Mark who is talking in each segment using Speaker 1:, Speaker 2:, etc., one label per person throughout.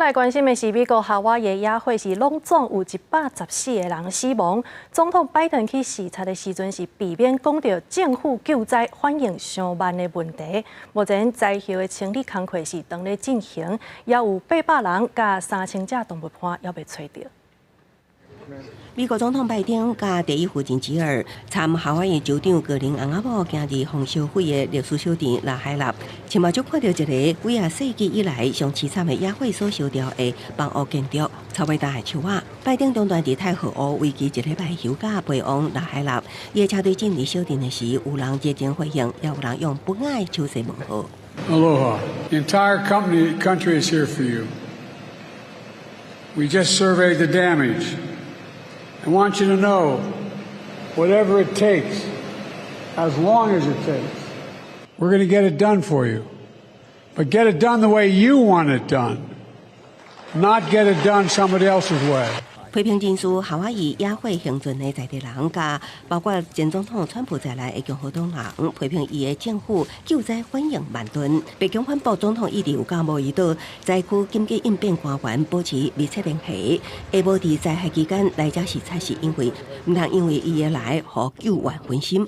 Speaker 1: 來關心的是美國夏威夷野火是攏總有114個人死亡。總統拜登去視察的時陣是避免講著政府救災反應傷慢的問題。目前災後的清理工作是當咧進行，也有800人佮3000隻動物伴猶未揣著。
Speaker 2: 美國總統拜登佮第一夫人吉爾參夏威夷州長格林翁仔某行佇風燒毀的歷史小鎮拉海納，前目就看著一个幾仔世紀以來上淒慘的野火所燒掉的房屋建築，草尾大的樹仔。拜登中斷佇太和湖為期一禮拜休假，飛往拉海納。伊的車隊進入小鎮的時，有人熱情歡迎，也有人用不愛手勢問候。
Speaker 3: Aloha. The entire country is here for you. We just surveyed the damage. I want you to know, whatever it takes, as long as it takes, we're going to get it done for you. But get it done the way you want it done, not get it done somebody else's way.
Speaker 2: 批評人士夏威夷野火幸存的在地人，佮包括前總統川普在內的共和黨人，批評伊的政府救災反應慢鈍。白宮反駁總統一直有佮毛伊島災區緊急應變官員保持密切聯繫，會無佇災害期間來遮視察，是因為毋通因為伊的來，予救援分心。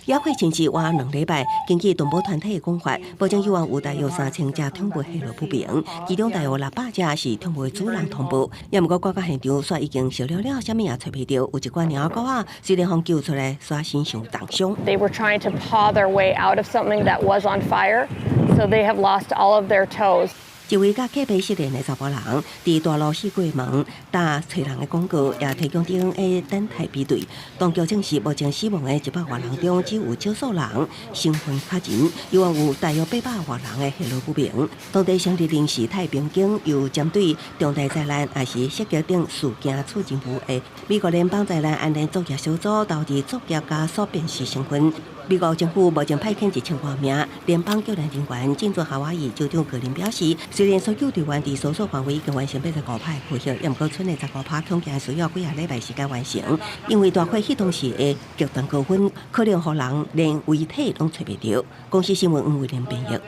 Speaker 2: 野火甚至活2禮拜，根據動保團體的講法，目前猶原有大約3000隻寵物下落不明，其中大約600隻是寵物的主人通報。也毋過趕到現場，煞已經燒了了，啥物也揣袂著。有一寡貓仔狗仔雖然予救出來，煞身受重傷。
Speaker 4: They were trying to paw their way out of something that was on fire, so they have lost all of their toes.
Speaker 2: 一位佮隔壁失聯的查埔人，佇大路四過門打揣人的廣告，也提供頂的等待比對。當局證實，目前死亡的100外人中，只有少數人身份確認，猶原有大約800外人的下落不明。當地成立臨時太平警，由針對重大災難抑是襲擊等事件處任務的美國聯邦災難安聯作業小組，投入作業加速辨識身份。美國政府目前派遣1000外名聯邦救援人員進駐夏威夷。州長格林表示，雖然搜救隊員佇搜索範圍已經完成85%的區域，也毋過賰的15%恐驚需要幾仔禮拜時間完成，因為大火彼當時的極端高溫，可能予人連遺體攏揣袂著。公視新聞黃偉玲編譯。